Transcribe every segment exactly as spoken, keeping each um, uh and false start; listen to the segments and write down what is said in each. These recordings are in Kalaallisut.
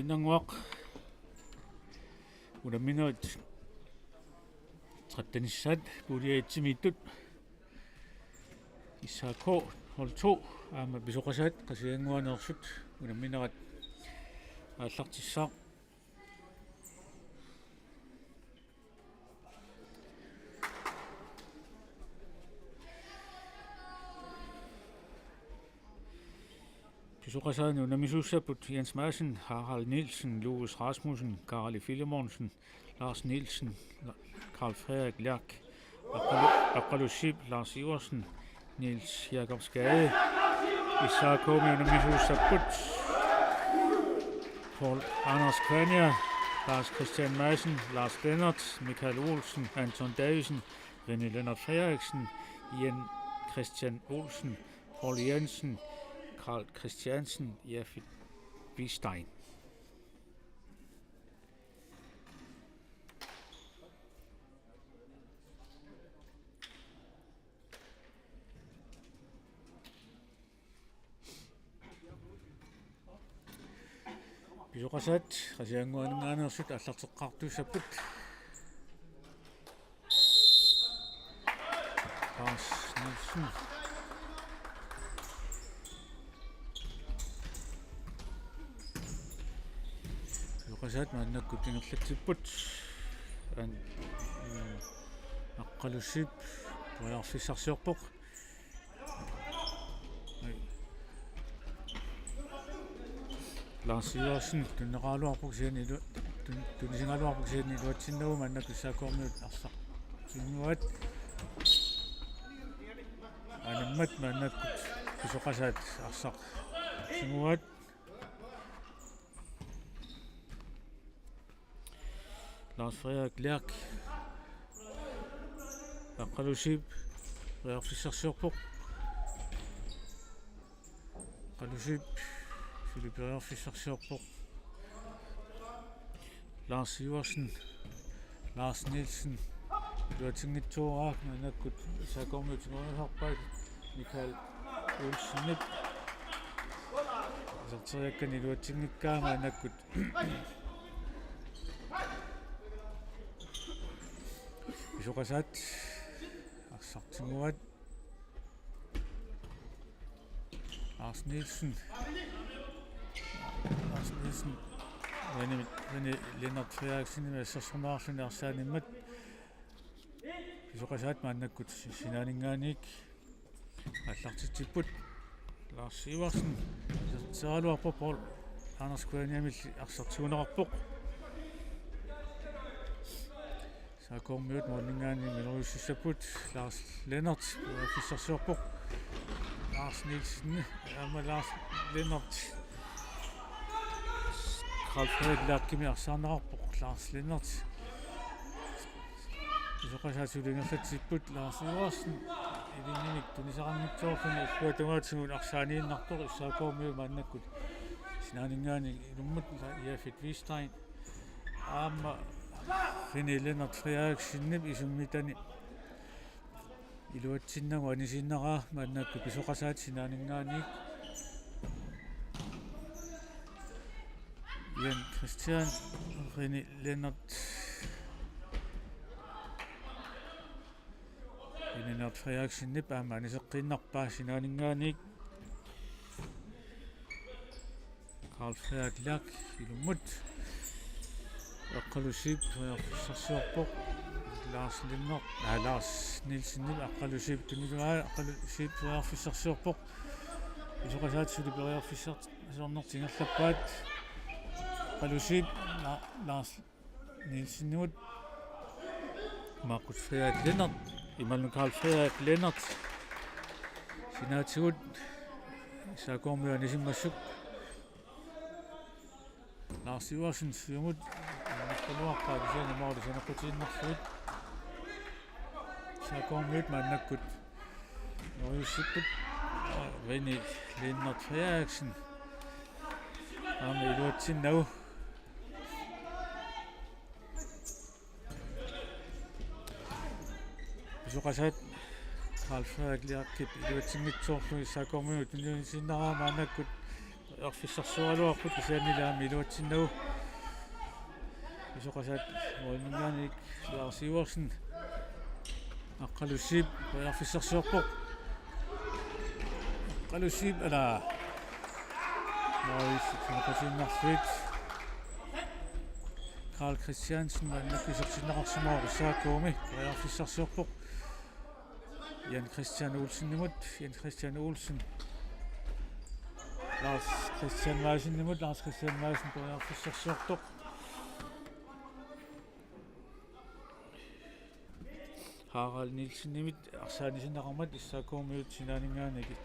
Nannguaq unamminerit trettenissaat pulje et-imiittut. S A K hold to aamma Pisoqasaat Qasigiannguaneersut unamminerat aallartissaaq. Pisoqasaani unammisuussapput Jens Madsen, Harald Nielsen, Louis Rasmussen, Karli Filemonsen, Lars Nielsen, Karl Frederik Lerch, Aqqalu-, Aqqalu Zeeb, Lars Iversen, Niels Jakob Skade. S A K-mi unammisuussapput Poul Anders Kværnjer, Lars Christian Madsen, Lars Lennert, Michael Olsen, Anton Davidsen, René Lennert Frederiksen, Jan Christian Olsen, Poul Jensen, Karl Christiansen, Jafet Wistein. Pisoqasaat Qasigiannguaneersut aallarteqqaartuussapput. Lars Nielsen. Pisoqasaat maannakkut ingerlatsipput. An-, mm, Aqqalu Zeeb periarfissarsiorpoq. Lars Iversen tunneqaraluarpoq kisianni ilu-, tun-, tunisigaluarpoq kisianni iluatsinnagu, maannakkut S A K-miut arsaq tiguaat. Animmat maannakkut Pisoqasaat arsaq tiguaat. Lars Frederik Lerch. Aqqalu Zeeb periarfissarsiorpoq. Aqqalu Zeeb suli periarfissarsiorpoq. Lars Iversen. Lars Nielsen. Iluatsinngitsoorpaa, maannakkut S A K-miut tiguarisarpaat. Michael Olsenip iserteriakkani iluatsinngikkaa, maannakkut Pisoqasaat arsaq tiguaat. Lars Nielsen. Lars Nielsen. René, René Lennert Frederiksen assersorneqarluni arsaanimmat. Pisoqasaat maannakkut sinaaninngaanniit aallartitsipput. Lars Iversen isertitseriaraluarpoq, Poul Anders Kværnjemilli arsaq tiguneqarpoq. S A K-miut måliminngaanniit miloriussissapput. Lars Lennert periarfissarsiorpoq. Lars Nielsen, aamma Lars Lennert. Karl Frederik Lerchimit arsaarneqarpoq Lars Lennert. Pisoqasaat suli ingerlatsipput. Lars Iversen ilinninik tunisaqanngitsoorluni illuatungaatigut arsaaniinnartoq. S A K-miut maannakkut sinaaninngaanniit ilummut. Jafet Wistein aamma René Lennert Frederiksenip isummitani iluatsinnagu anisiinnaraa, maannakkut Pisoqasaat sinaaninngaanniit. Jan Christian, René Lennert. René Lennert Frederiksenip aamma aniseqqiinnarpaa sinaaninngaanniit. Karl Frederik Lerch ilummut. Aqqalu Zeeb periarfissarsiorpoq. Lars Lennert, aa, Lars Nielsenip Aqqalu Zeeb tuniluaa, Aqqalu Zeeb periarfissarsiorpoq. Pisoqasaat suli periarfissarsiornertik ingerlappaat. Aqqalu Zeeb, La-, Lars Nielsenimut. Markus Frederik Lennert, imaluunniit Karl Frederik Lennert. Sinaatigut S A K-miut anisimmassuk. Lars Iversen siumut, annerpaluarpaa kisianni maali saneqqutiinnarlugu. S A K-miut maannakkut miloriussipput. René Lennert Frederiksen aamma iluatsinnagu. Pisoqasaat Karl Frederik Lerchip iluatsinngitsoorluni S A K-miut tunniunniinnarpaa, maannakkut Periarfissarsioraluarput kisiannili aamma iluatsinnagu. Pisoqasaat mooriminngaanniit Lars Iversen. Aqqalu Zeeb periarfissarsiorpoq. Aqqalu Zeeb, ala. Morris, sinapatiinnarluit. Karl Christiansen, maannakkut isertinneqarsimavoq S A K-mi, periarfissarsiorpoq. Jan Christian Olsenimut, Jan Christian Olsen. Lars Christian Madsenimut, Lars Christian Madsen periarfissarsiortoq. Harald Nielsenimit arsaannisinneqarmat S A K-miut sinaaninngaanniit.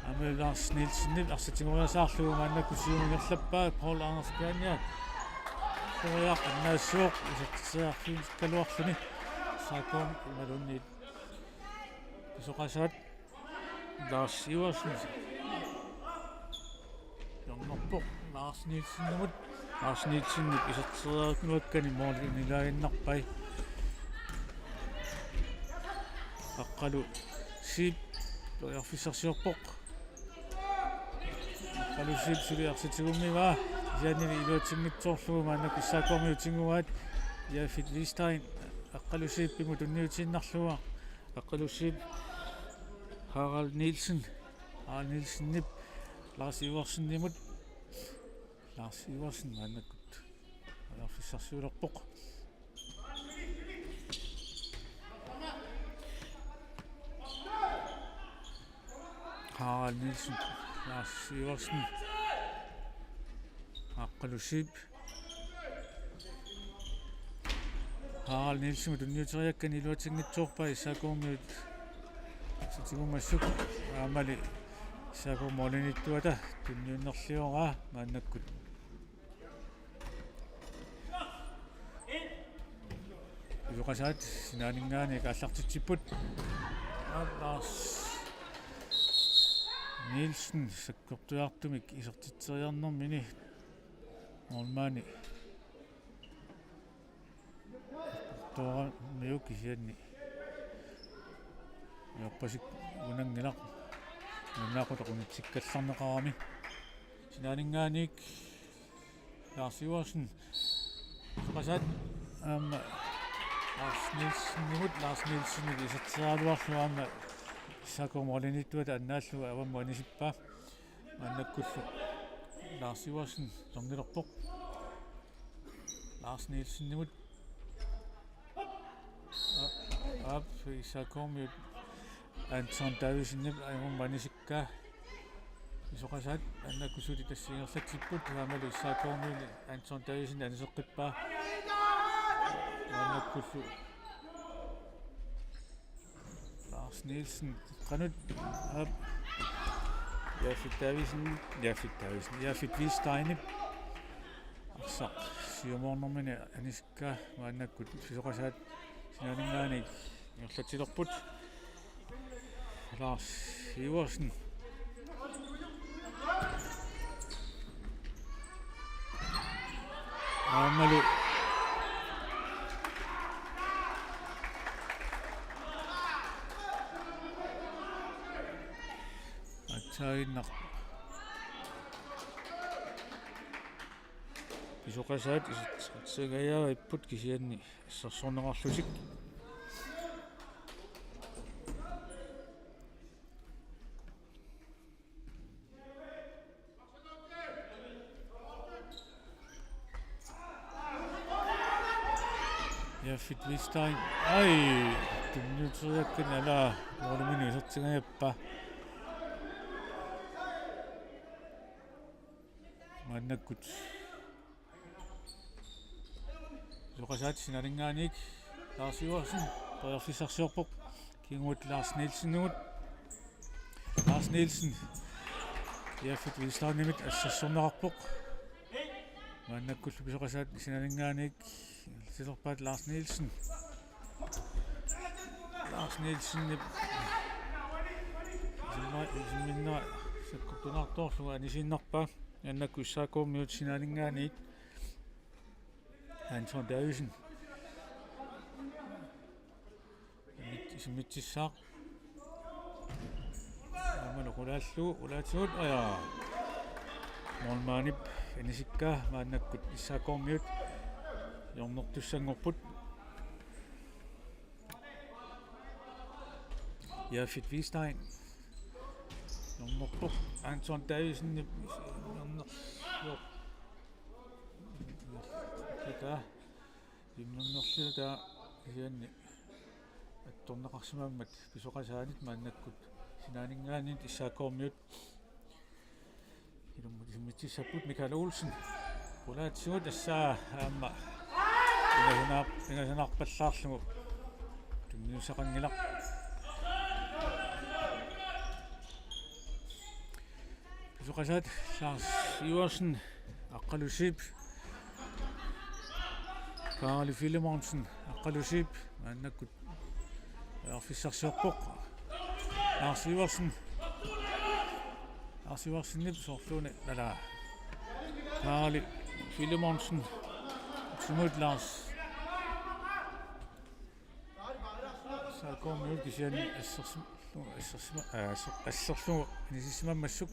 Aamma Lars Nielsenip arsaq tigoriasaarlugu maannakkut siumut ingerlappaa, Paul Anders Bjerregaard. Soriaq annaassivoq isertitseriarfigigaluarluni. S A K imaluunniit Pisoqasaat Lars Iversen. Hjørnerpoq Lars Nielsenimut. Lars Nielsenip iserteriarukkani måli nilaaginnarpai. Aqqalu Zeeb periarfissarsiorpoq. Aqqalu Zeeb suli arsaq tigummivaa. Kisiannili iluatsinngitsoorlugu maannakkut S A K-miut tiguaat. Jafet Wistein Aqqalu Zeebimut tunniutiinnarlugu. Aqqalu Zeeb, Harald Nielsen. Harald Nielsenip Lars Iversenimut. Lars Iversen maannakkut periarfissarsiulerpoq. Harald Nielsen, Lars Iversen. Aqqalu Zeeb. Harald Nielsenimut tunniuteriakkani iluatsinngitsoorpaa S A K-miut. Arsaq tigummassuk aammali S A K-p målimiittuata tunniunnerlioraa maannakkut. Pisoqasaat sinaaninngaanniit aallartitsipput. Lars Nielsen sakkortuartumik isertitseriarnermini målmandi tooramiuk kisianni. Ajorpasik unanngilaq. Unnaaqutaq unitsikkallarneqarami. Sinaaninngaanniit Lars Iversen. Pisoqasaat aamma Lars Nielsenimut, Lars Nielsenip iserteriaraluarlugu aamma S A K-p målimiittuata annaallugu avammut anisippaa. Maannakkullu Lars Iversen hjørnerpoq. Lars Nielsenimut. Aap, S A K-miut Anton Davidsenip avammut anisikkaa. Pisoqasaat maannakkut suli tassa ingerlatsipput, aammalu S A K-miut Anton Davidsen aniseqqippaa. Maannakkullu Lars Nielsen, qanoq, aap. Jafet Davidsen, Jafet Davidsen, Jafet Wisteinip arsaq siumoornermini anisikkaa, maannakkut Pisoqasaat sinaaninngaanniit ingerlatsilerput. Lars Iversen. Aammalu atsaaginnaq. Pisoqasaat isertitseriarput kisianni assersorneqarlutik. Jafet Wistein. Ai, tunniuteriakkani ala måliminnut isertingajappaa. Maannakkut Pisoqasaat sinaaninngaanniit Lars Iversen periarfissarsiorpoq. Kingumut Lars Nielsenimut. Lars Nielsen. Jafet Wisteinimit assersorneqarpoq. Maannakkullu Pisoqasaat sinaaninngaanniit silerpaat Lars Nielsen. Lars Nielsenip isimma-, isimminnera sakkortunaartoorlugu anisiinnarpaa. Maannakkut S A K-miut sinaaninngaanniit Anton Davidsen. Isimmi-, isimmitsissaaq. Aammalu qulaallugu, qulaatigut, ajaa. Målmandip anisikkaa maannakkut S A K-miut hjørnertussanngorput. Jafet Wistein. Hjørnerpoq Anton Davidsen. Hjørner-, hjør-, hjør-, hjørnerluta kisianni attorneqarsimammat Pisoqasaanit maannakkut sinaaninngaanniit S A K-miut ilummut isimmitsissapput. Michael Olsen. Qulaatsigut tassa aamma ingasanar-, ingasanarpallaarlugu tunniussaqanngilaq. Pisoqasaat Lars Iversen, Aqqalusiip, Karli Filemonsen, Aqqalusiip, maannakkut periarfissarsiorpoq. Lars Iversen. Lars Iversenip soorluuna nalaa. Karli Filemonsen. Simut Lars. S A K-miut kisianni assersim-, assersima-, aa, asser-, asserlugu anisimammassuk.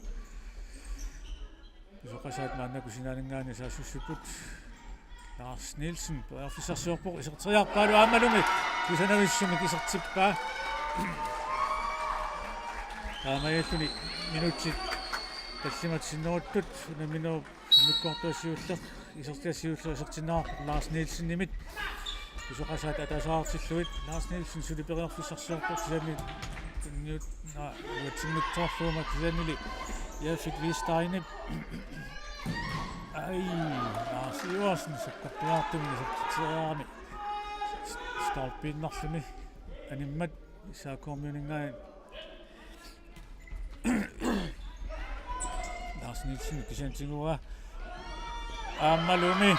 Pisoqasaat maannakkut sinaaninngaanniit saassussipput. Lars Nielsen, periarfissarsiorpoq, iserteriarpaalu aammalumi kusanavissumik isertippaa. Taamaalilluni minutsit tallimat sinneruttut unamminerup immikkoortuata siulleq, isertitat siulleq isertinneqarpoq Lars Nielsenimit. Pisoqasaat ataaseqartillugit. Lars Nielsen suli periarfissarsiorpoq, kisianni tunniut-, naa, iluatsinngitsoorlugu kisiannili Jafet Wisteinip. Ai, Lars Iversen sakkortuartumik isertitseriarami stolpiinnarluni animmat S A K-miuninngaanniit. Lars Nielsen kisianni tiguaa aammalumi.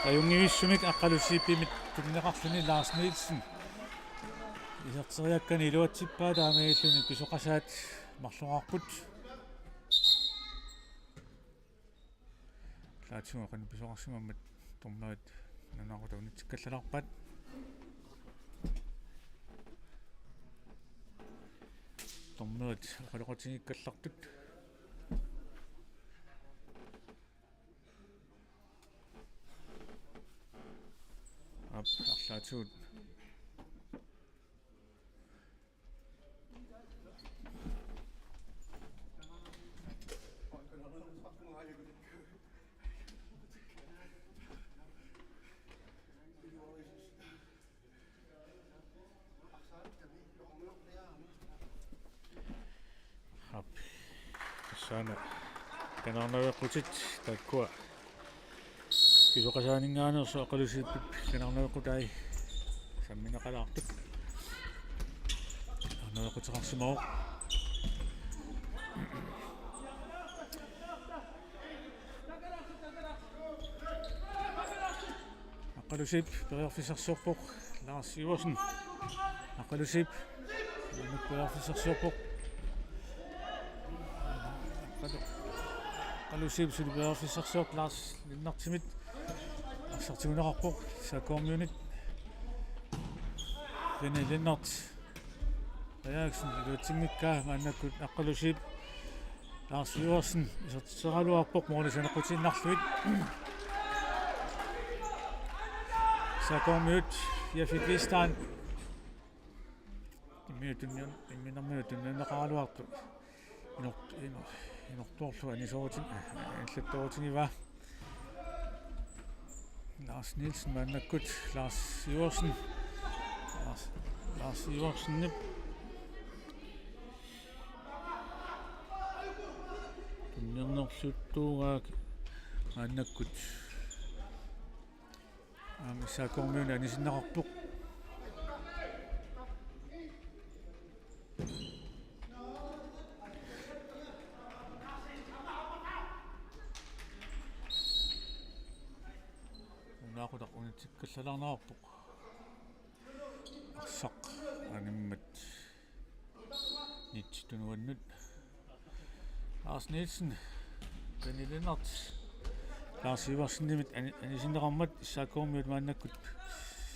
Ajunngivissumik Aqqalusiipimit tunineqarluni Lars Nielsen iserteriakkani iluatsippaa, taamaalilluni Pisoqasaat marloraarput. Arlaatigut qanoq pisoqarsimammat dommerit nalunaaqutaq unitsikkallarpaat. Dommerit oqaloqatigiikkallartut. Aap, arlaatigut. Aap. Tassaana kanaarnaveqqutit taakkua Pisoqasaaninngaanneersut Aqqalusiip kanaarnaveqqutai sammineqalaartut. Kanaarnaveqquteqarsimavoq. Aqqalusiip periarfissarsiorpoq, Lars Iversen. Aqqalusiip. Periarfissarsiorpoq. Aqqalu-, Aqqalusiip suli periarfissarsiorpoq Lars Lennertimit. Arsartigineqarpoq S A K-miunit. René Lennert. Frederiksen iluatsinngikkaa, maannakkut Aqqalusiip. Lars Iversen isertitseriaraluarpoq måli saneqqutiinnarlugu. S A K-miut Jafet Wistein. Immiutunniun-, imminermiut tunniunneqaraluartoq. Inort-, inor-, inortuorlugu anisoorutin-, aa, anillattoorutigivaat. Lars Nielsen maannakkut Lars Iversen. Lars, Lars Iversenip. Tunniunnerluttuugaak maannakkut. Aamma S A K-miunit anisinneqarpoq. Nalunaaqutaq unitsikkallarneqarpoq. Arsaq animmat. Nit tunuannut. Lars Nielsen, Benny Lennert, Lars Iversenimit ani-, anisinneqarmat S A K-miut maannakkut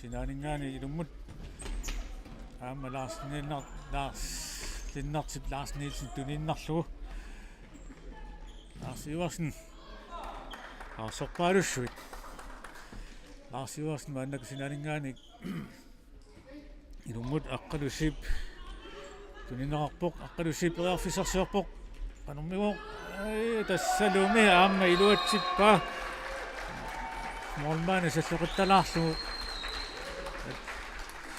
sinaaninngaanniit ilummut. Aamma Lars Lennert, Lars Lennertip Lars Nielsen tuniinnarlugu. Lars Iversen. Aarsorpaalussuit. Lars Iversen maannakkut sinaaninngaanniit ilummut Aqqalusiip tunineqarpoq, Aqqalusiip periarfissarsiorpoq. Qanormigooq, ai, tassalumi aamma iluatsippaa. Målmandi salloqittalaarlugu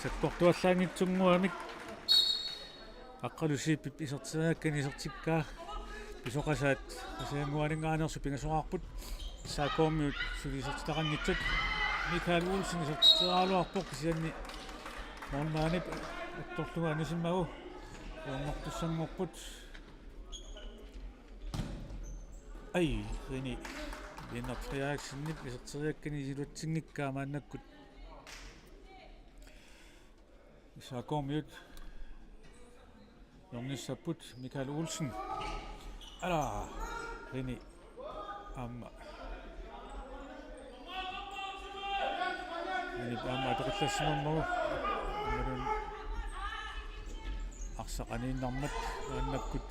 sakkortuallaanngitsunnguamik. Aqqalusiip isertitseriakkani isertikkaa. Pisoqasaat Aasiannguaninngaanneersut pingasoqarput. S A K-miut suli isertitaqanngitsut. Michael Olsen isertitseriaraluarpoq kisianni målmandip attorlugu anisimmagu hjørnertussanngorput. Ai, Rini. Lennert Frederiksenip iserteriakkani iluatsinngikkaa maannakkut. S A K-miut hjørnissapput, Michael Olsen. Ala, Rini aamma. Rini aamma atoqallassimammagu. Aammalun arsaq aniinnarmat maannakkut.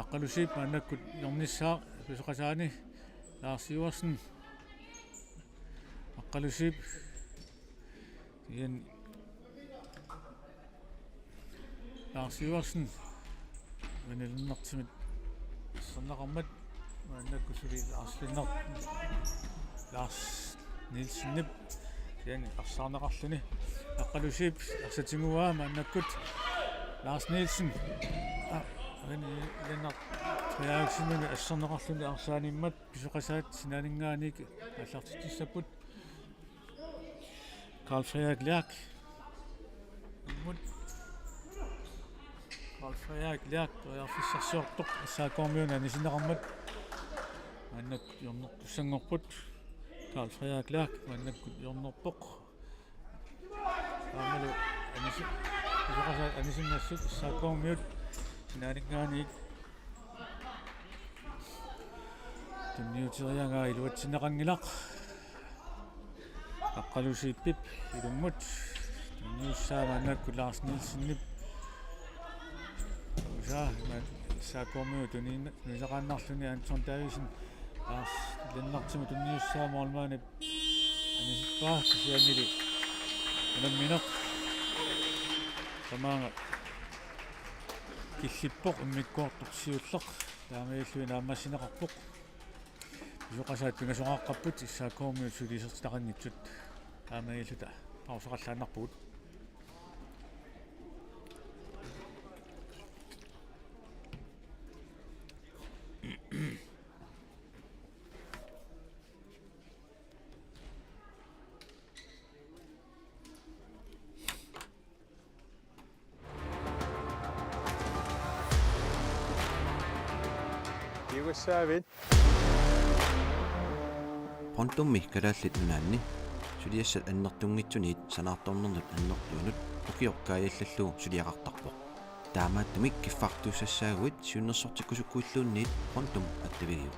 Aqqalusiip maannakkut hjørnissaaq Pisoqasaani. Lars Iversen. Aqqalusiip. Ian. Lars Iversen. Rini Lennertimit asserneqarmat. Maannakkut suli Lars Lennert. Lars Nielsenip. Ian arsaarneqarluni. Aqqalusiip arsaq tiguaa maannakkut. Lars Nielsen. Ah, Rini Lennert Frederiksenimit asserneqarluni arsaanimmat. Pisoqasaat sinaaninngaanniit aallartitsissapput. Karl Frederik Lerch. Immut. Karl Frederik Lerch periarfissarsiortoq S A K-miunit anisinneqarmat. Maannakkut hjørnertussanngorput. Karl Frederik Lerch maannakkut hjørnerpoq. Aammalu anisi-, Pisoqasaat anisinnassut S A K-miut sinaaninngaanniit tunniuteriagaa iluatsinneqanngilaq. Aqqalusiip ilummut tunniussaa maannakkut Lars Nielsenip. Usa ma-, S A K-miut tuniin-, tunisaqaannarluni Anton Davidsen. Lars Lennertimut tunniussaa målmandip anisippaa kisiannili unammineq. Tamaanga killippoq immikkoortoq siulleq. Taamaalilluni naammassineqarpoq. Pisoqasaat pingasoqaqqapput S A K-miut suli isertitaqanngitsut. Taamaalilluta pauseqallaannarpugut. Kiugassaavit. Pontummi Kalaallit Nunaanni suliassat annertunngitsuniit sanaartornernut annertuunut ukioq kaajallallugu suliaqartarpoq. Taamaattumik kiffartuussassaaguit siunnersortikkusukkuilluunniit Pontum attavigiuk.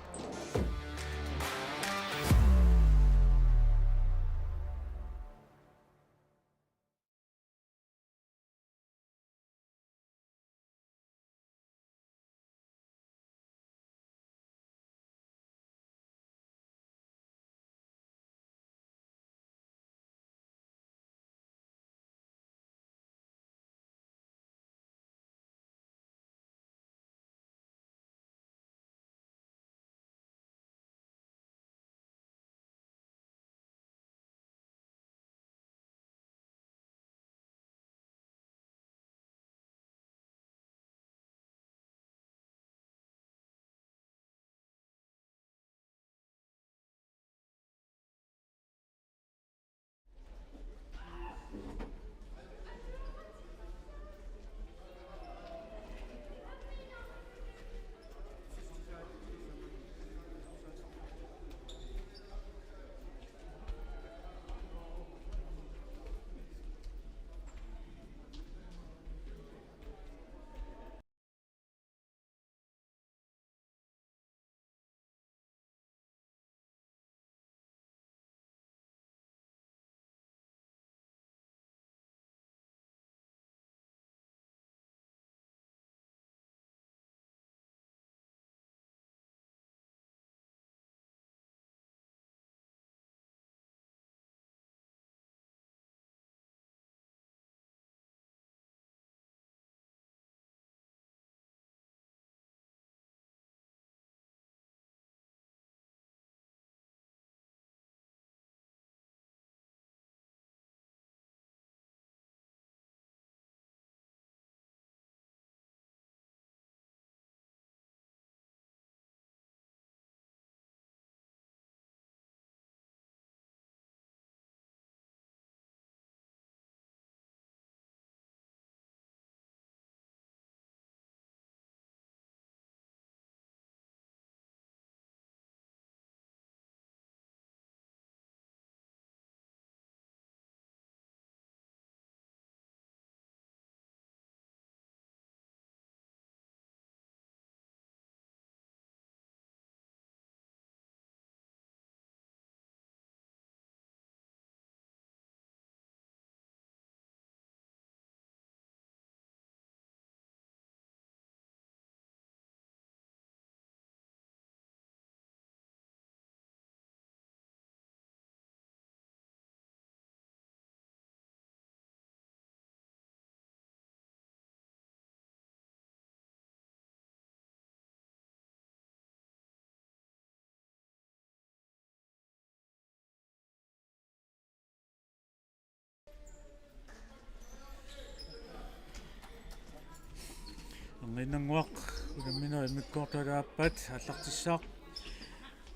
Erniinnannguaq unamminerup immikkoortuata aappaat aallartissaaq.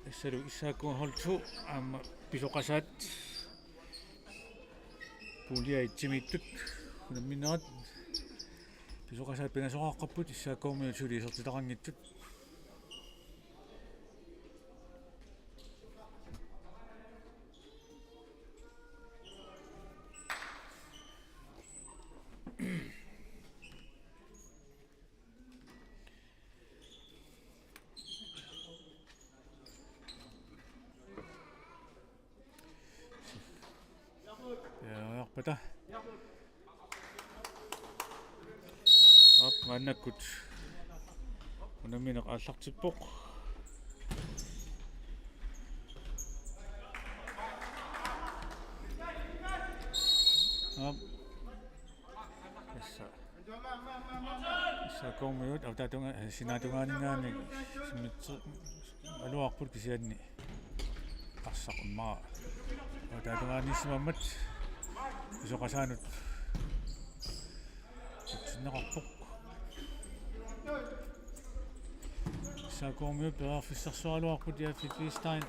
Tassalu S A K hold to aamma Pisoqasaat pulje et-imiittut unamminerat. Pisoqasaat pingasoqaqqapput S A K-miut suli isertitaqanngitsut. Periarpata. Aap, maannakkut unammineq aallartippoq. Aap. Tassa S A K-miut avataatinnga-, sinaatungaaninngaanniit simmit-, aluarput kisianni arsaq immaqa avataatinngaaniissimammat Pisoqasaanut tutsinneqarpoq. S A K-miut periarfissarsioraluarput, Jafet Hvidsten.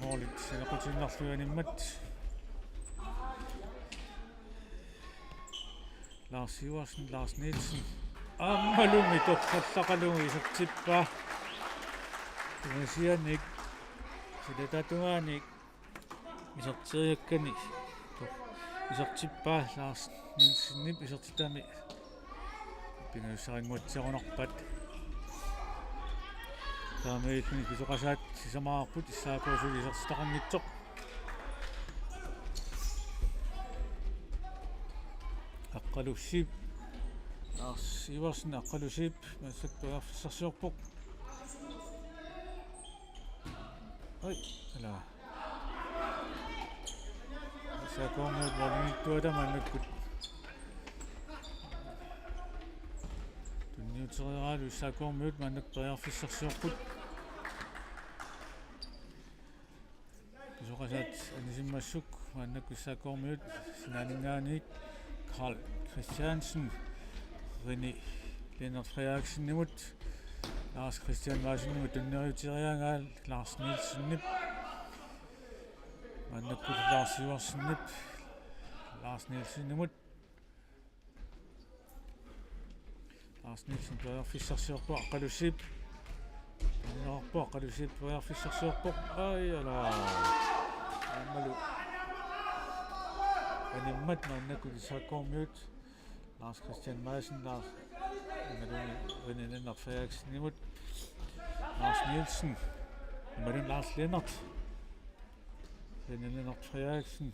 Målit saneqqutiinnarlugu animmat. Lars Iversen, Lars Nielsen. Aammalumi torrallaqalugu isertippaa. Kisianni silatatungaani iserteriakkani isertippaa Lars Nielsenip isertitami pingajussarinnguatsiarunarpaat. Taamaalilluni Pisoqasaat sisamaqarput S A K suli isertitaqanngitsoq. Aqqalusiip. Lars Iversen, Aqqalusiip, massakkut periarfissarsiorpoq. Oj, ala. S A K-miut målimiittuata maannakkut tunniuteriaralugu S A K-miut maannakkut periarfissarsiorput. Pisoqasaat anisimmassuk maannakkut S A K-miut sinaaninngaanniit Karl Christiansen, René Lennart Frederiksenimut, Lars Christian Madsenimut tunniuteriaralugu Lars Nielsenip. Maannakkut Lars Iversenip Lars Nielsenimut. Lars Nielsen periarfissarsiorpoq, Aqqalusiip. Periarfissarsiorpoq, Aqqalusiip periarfissarsiorpoq. Ai, ala. Aammalu animmat maannakkut S A K-miut. Lars Christian Madsen, Lars, imaluunniit René Lennart Frederiksenimut. Lars Nielsen, imaluunniit Lars Lennart. René Lennart Frederiksen.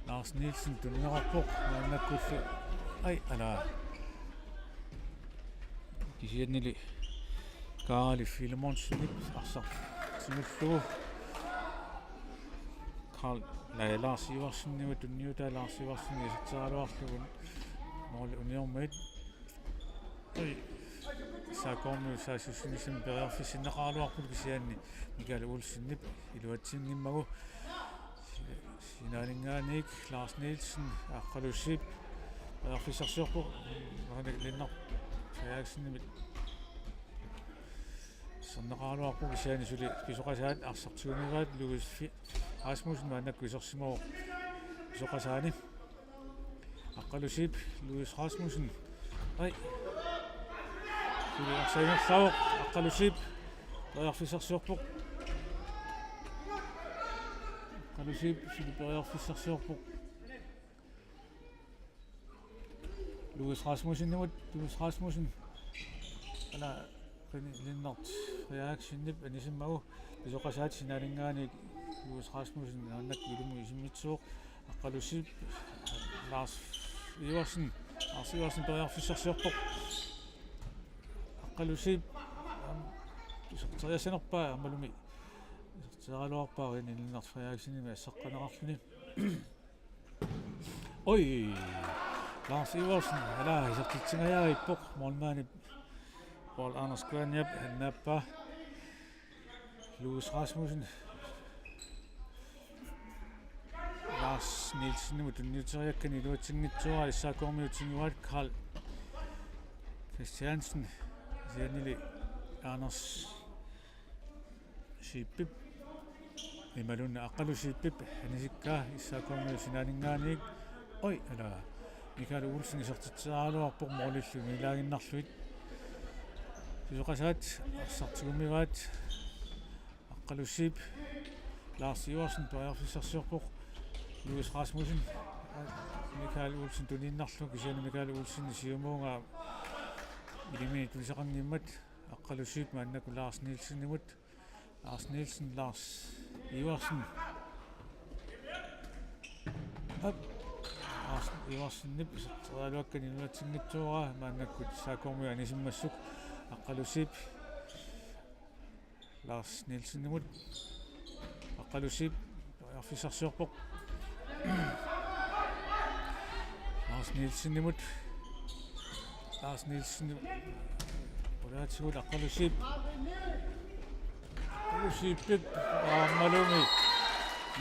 Lars Nielsen tunniuteqarpoq maannakkullu. Ai, ala. Kisiannili Kaali Filemonsenip arsaq tigullugu. Karl, nej, Lars Iversenimut tunniutaa, Lars Iversen iserteraluarlugu måli uniormat. Oj. S A K-miut saassussinissamut periarfissinneqaraluarput kisianni Michael Olsenip iluatsinngimmagu. Sinaaninngaanniit Lars Nielsen, Aqqalusiip periarfissarsiorpoq, René Lennart Frederiksenimit iserneqaraluarpoq kisianni suli Pisoqasaat arsaq tiguniugaat, Louis Fi-, Rasmussen maannakkut isersimavoq Pisoqasaani. Aqqalusiip, Louis Rasmussen. Ai. Suli arsaq ingerlavoq, Aqqalusiip periarfissarsiorpoq. Aqqalusiip suli periarfissarsiorpoq. Louis Rasmussenimut, Louis Rasmussen. Ala, René Lennart Frederiksenip anisimmagu, Pisoqasaat sinaaninngaanniit Louis Rasmussen maannakkut ilumut isimmitsivoq. Aqqalusiip, Lars Iversen, Lars Iversen periarfissarsiorpoq. Aqqalusiip, aam, iserteriassanerpaa aammalumi iserteraluarpaa René Lennart Frederiksenimit assaqqaneqarluni. Oj, Lars Iversen, ala isertitsingajaarippoq, målmandip Poul Anders Kværnjap annaappaa. Louis Rasmussen. Lars Nielsenimut tunniuteriakkani iluatsinngitsoorpaa, S A K-kormiut tiguaat. Karl Christiansen, kisiannili Anders Schippip, imaluunniit Aqqalu Schippip anisikkaa S A K-kormiut sinaaninngaanniit. Oj, ala, Michael Olsen isertitseriaraluarpoq målillu nilaaginnarlugu. Pisoqasaat arsaq tigummivaat. Aqqalu Schipp, Lars Iversen periarfissarsiorpoq. Louis Rasmussen, Michael Olsen tuniinnarlugu, kisianni Michael Olsen siumuunga ilimi tulisaqanngimmat. Aqqalu Schipp maannakkut Lars Nielsenimut. Lars Nielsen, Lars Iversen. Op. Lars Iversenip iserteriaraluakkani iluatsinngitsoorpaa, maannakkut S A K-kormiut anisimmassuk. Aqqalu Schipp Lars Nielsenimut. Aqqalu Schipp periarfissarsiorpoq. Lars Nielsenimut. Lars Nielsen. Qulaatigut Aqqalu Schipp. Aqqalu Schippip aammalumi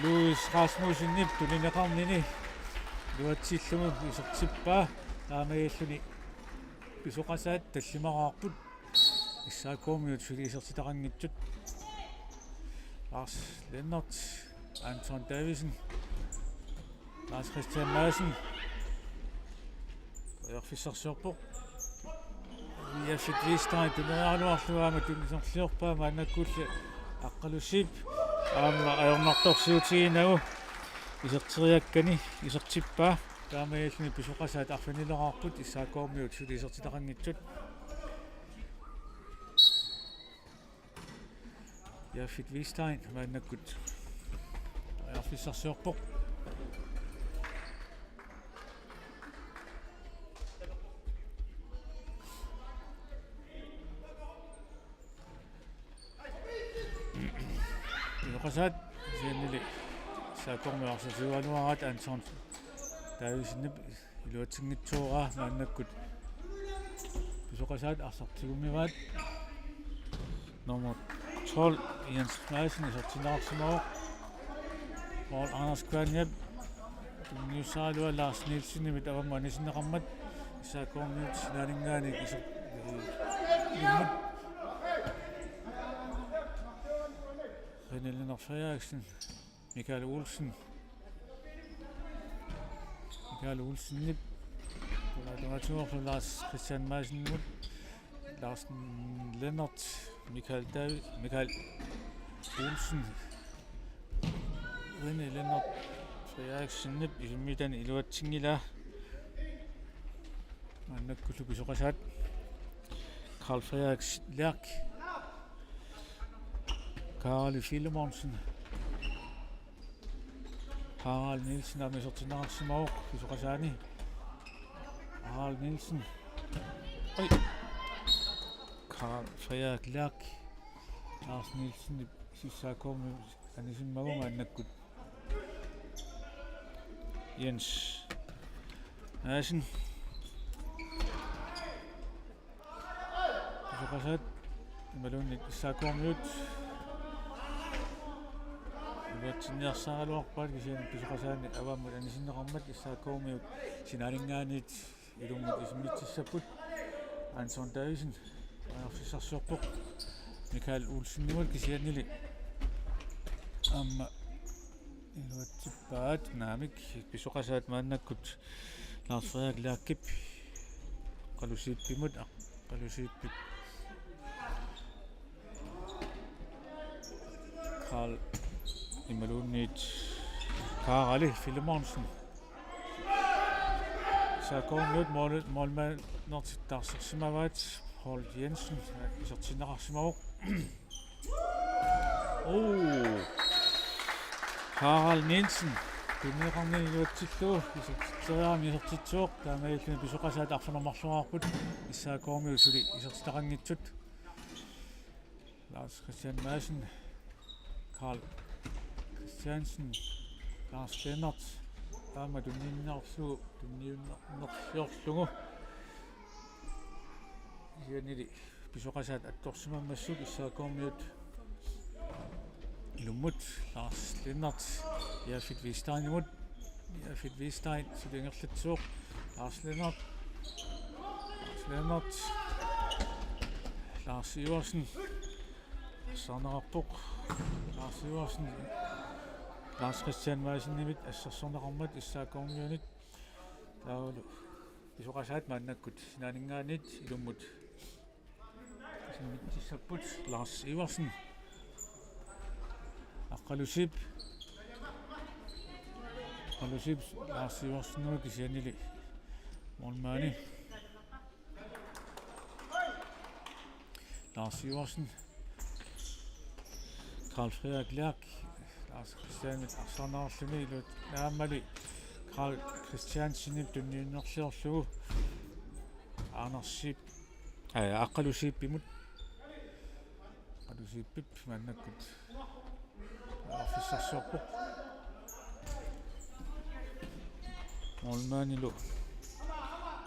Louis Rasmussenip tunineqarnini iluatsillugu isertippaa, taamaalilluni Pisoqasaat tallimaraarput. S A K-kormiut suli isertitaqanngitsut. Lars Lennert, Anton Davidsen, Lars Christian Madsen. Periarfissarsiorpoq. Jafet Wistein tunniussagaluarlugu aamma tunniussarsiorpaa, maannakkulli Aqqalu Schipp aamma ajornartorsiutiginagu iserteriakkani isertippaa. Taamaalilluni Pisoqasaat arfinileraarput, S A K-kormiut suli isertitaqanngitsut. Jafet Wistein maannakkut periarfissarsiorpoq. Pisoqasaat, kisiannili S A K-kormiut arsaq tiguaraluaraat. Anton Davidsenip iluatsinngitsoorpaa, maannakkut Pisoqasaat arsaq tigummivaat. Nummer tolv, Jens Madsen, isertinneqarsimavoq. Poul Anders Kværnjep tunniussaraluaa Lars Nielsenimit avammut anisinneqarmat. S A K-kormiut sinaaninngaanniit iser-, immut. René Lennert Frederiksen, Michael Olsen. Michael Olsenip. Tungaatigoorlu Lars Christian Madsenimut. Lars Lennert, Michael David, Michael Olsen. René Lennert Frederiksenip isimmiitani iluatsinngilaa. Maannakkullu Pisoqasaat. Karl Frederik Lerch. Karl Filemonsen. Harald Nielsen aamma isertinneqarsimavoq Pisoqasaani. Harald Nielsen. Oj. Karl Frederik Lerch. Lars Nielsen S A K-kormiut anisimmagu maannakkut. Jens Madsen. Pisoqasaat imaluunniit S A K-kormiut iluatsinniarsaraluarpaat, kisianni Pisoqasaani avammut anisinneqarmat S A K-kormiut sinaaninngaanniit ilummut isimmitsissapput. Anton Davidsen periarfissarsiorpoq Michael Olsenimut, kisiannili aamma iluatsippaat. Naamik, Pisoqasaat maannakkut Lars Frederik Lerchip Aqqalu Schippimut, Aqqalu Schippip Karl imaluunniit Karali Filemonsen. S A K-kormiut mål-, målmandertik taarsersimavaat. Poul Jensen isertinneqarsimavoq. Oo. Karl Nielsen tunniussaqarnini iluatsillugu isertitseriarami isertitsivoq. Taamaalilluni Pisoqasaat arfineq-marloriarput, S A K-kormiut suli isertitaqanngitsut. Lars Christian Madsen, Karl Christiansen, Lars Lennert aamma tunniunnerlugu, tunniunnersiorlugu. Kisiannili Pisoqasaat attorsimammassuk S A K-kormiut ilummut. Lars Lennert Jafet Wisteinimut. Jafet Hvidsten suli ingerlatsivoq. Lars Lennert. Lars Lennert. Lars Iversen. Asserneqarpoq. Lars Iversen. Lars Christian Madsenimit assersorneqarmat S A K-kormiunit. Taavalu Pisoqasaat maannakkut sinaaninngaanniit ilummut isimmitsissapput. Lars Iversen. Aqqalusiip. Aqqalusiip Lars Iversenimut kisiannili målmandi. Lars Iversen. Karl Frederik Lerch. Lars Christiansenip arsaarneqarluni iluat-, aammali Karl Christiansenip tunniunnerliorlugu. Anders Siip. Aa, Aqqalusiipimut. Aqqalusiipip maannakkut periarfissarsiorpoq. Målmandilu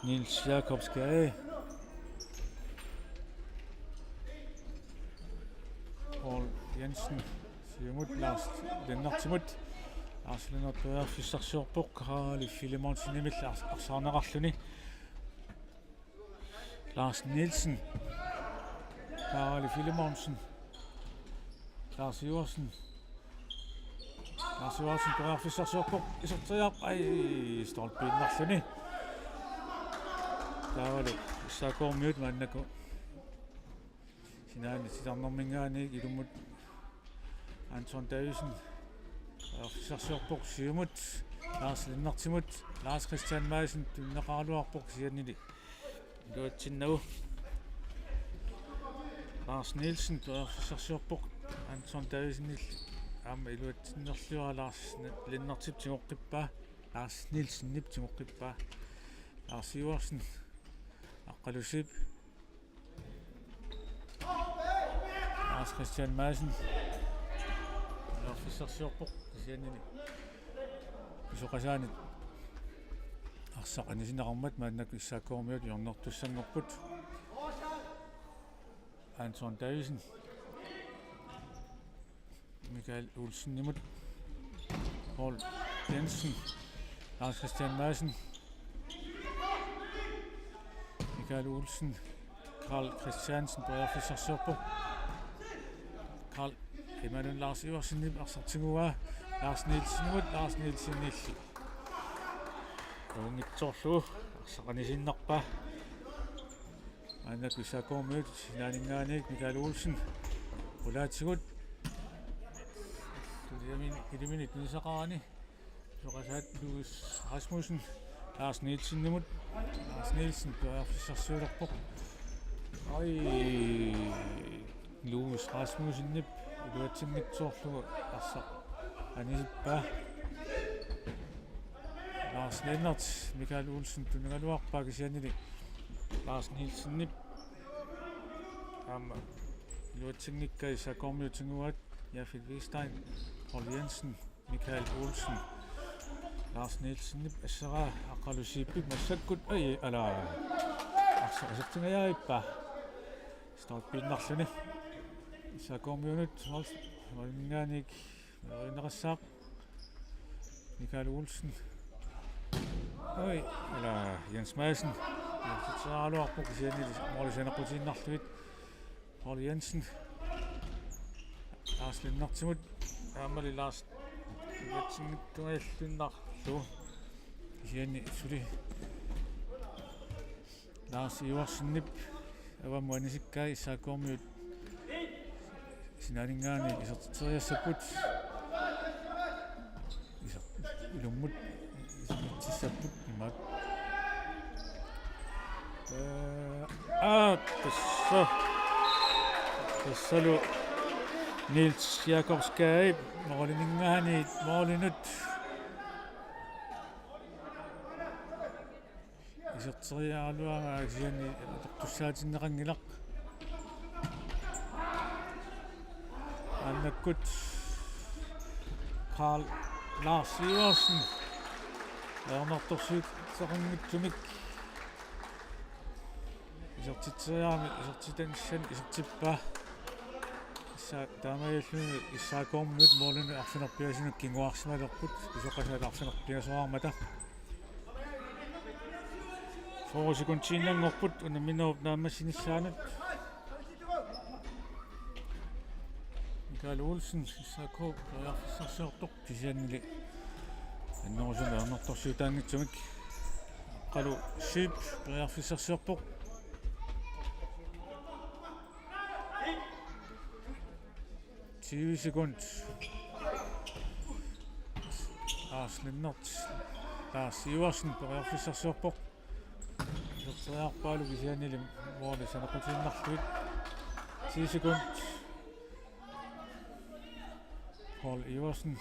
Niels Jakobsgade. Poul Jensen siumut Lars Lennertimut. Lars Lennert periarfissarsiorpoq Karl Filemonsenimit ars-, arsaarneqarluni. Lars Nielsen. Karl Filemonsen. Lars Iversen. Lars Iversen periarfissarsiorpoq. Iserteriarpoq. Ai, stolpiinnarluni. Taavalu S A K-kormiut maannakkut sinaani titarnerminngaanniit ilummut Anton Davidsen periarfissarsiorpoq siumut Lars Lennertimut. Lars Christian Madsen tunineqaraluarpoq kisiannili iluatsinnagu. Lars Nielsen periarfissarsiorpoq Anton Davidsenillu aamma iluatsinnerlua. Lars Lennertip tigoqqippaa. Lars Nielsenip tigoqqippaa. Lars Iversen. Aqqalusiip. Lars Christian Madsen. Periarfissarsiorpoq kisiannili Pisoqasaanit arsaq anisinneqarmat maannakkut S A K-kormiut hjørnertussanngorput. Anton Davidsen. Michael Olsenimut. Poul Jensen. Lars Christian Madsen. Michael Olsen. Karl Christiansen periarfissarsiorpoq. Karl imaluunniit Lars Iversenip arsaq tiguaa. Lars Nielsenimut, Lars Nielsenillu. Uunngitsoorlugu arsaq anisiinnarpaa. Maannakkut S A K-kormiut sinaaninngaanniit Michael Olsen. Qulaatigut. Tuliamin ilimini tunisaqarani. Pisoqasaat Louis Rasmussen. Lars Nielsenimut. Lars Nielsen periarfissarsiulerpoq. Ai. Louis Rasmussenip iluatsinngitsoorlugu arsaq anisippaa. Lars Lennert, Michael Olsen tunigaluarpaa kisiannili Lars Nielsenip aamma iluatsinngikkaa. S A K-kormiut tiguaat. Jafet Hvidsten, Poul Jensen, Michael Olsen, Lars Nielsenip asseraa. Aqqalusiipip massakkut, ai, ala. Arsaq isertingajavippaa. Stolpiinnarluni. S A K-kormiunut mål-, måliminngaanniit måliminngaanniit Michael Olsen. Oi, ala Jens Madsen. Jens Tsealuarpu kisianni måli saneqqutiinnarlugu. Poul Jensen. Lars Lennertimut. Aammali Lars Iversenittungaallunnaarlu. Kisianni suli Lars Iversenip avammut anisikkaa. S A K-kormiut sinaaninngaanniit isertitseriassapput. Iser-, ilummut isertitsissapput imaat. Ee, aa, tassa. Tassalu Niels Jakobsgade måliminngaanniit målinut iserteriaraluaraa kisianni atortussaatinneqanngilaq. Maannakkut Karl Lars Iversen. Ajornartorsiuteqanngitsumik isertitseriarami isertitanissanut isertippaa. S Taamaalilluni S A K-miut målinik arfineq-pingasunut kinguarsimalerput, Pisoqasaat arfineq-pingasoraarmata. Fyrre sekundiinnanngorput unamminerup naammassinissaanut. Michael Olsen, S A K, periarfissarsiorpoq, kisiannili annerusumik annertoorsiutaanngitsumik. Aqqalu Sheep periarfissarsiorpoq. Tyve sekund. Lars Lennert. Lars Iversen periarfissarsiorpoq. Iserteriarpaalu kisiannili måli saneqqutiinnarlugu. Ti sekund. Paul Iversen.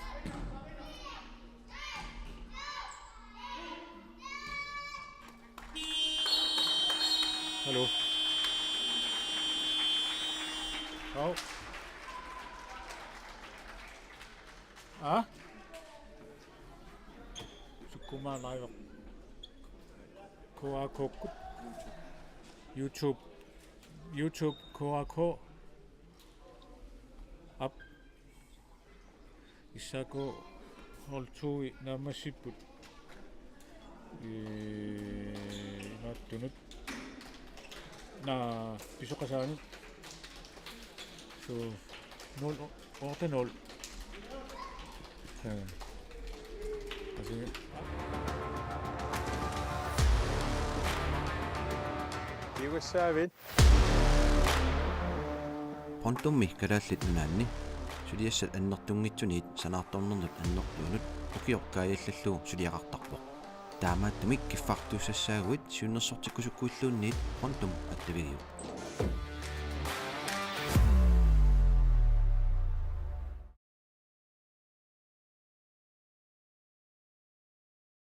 Hallo. Hov. Ah? Sukuma live. K A K. YouTube. YouTube K A K. Aap. S A K hold to-i naammassipput. Ee, imaattunut. Naa, Pisoqasaanut. So, nul otte nul. Ja. Así. Kiugassaavit. Pontummi Kalaallit Nunaanni suliassat annertunngitsuniit sanaartornernut annertuunut ukioq kaajallallugu suliaqartarpoq. Taamaattumik kiffartuussassaaguit siunnersortikkusukkuilluunniit Pontum attavigiuk.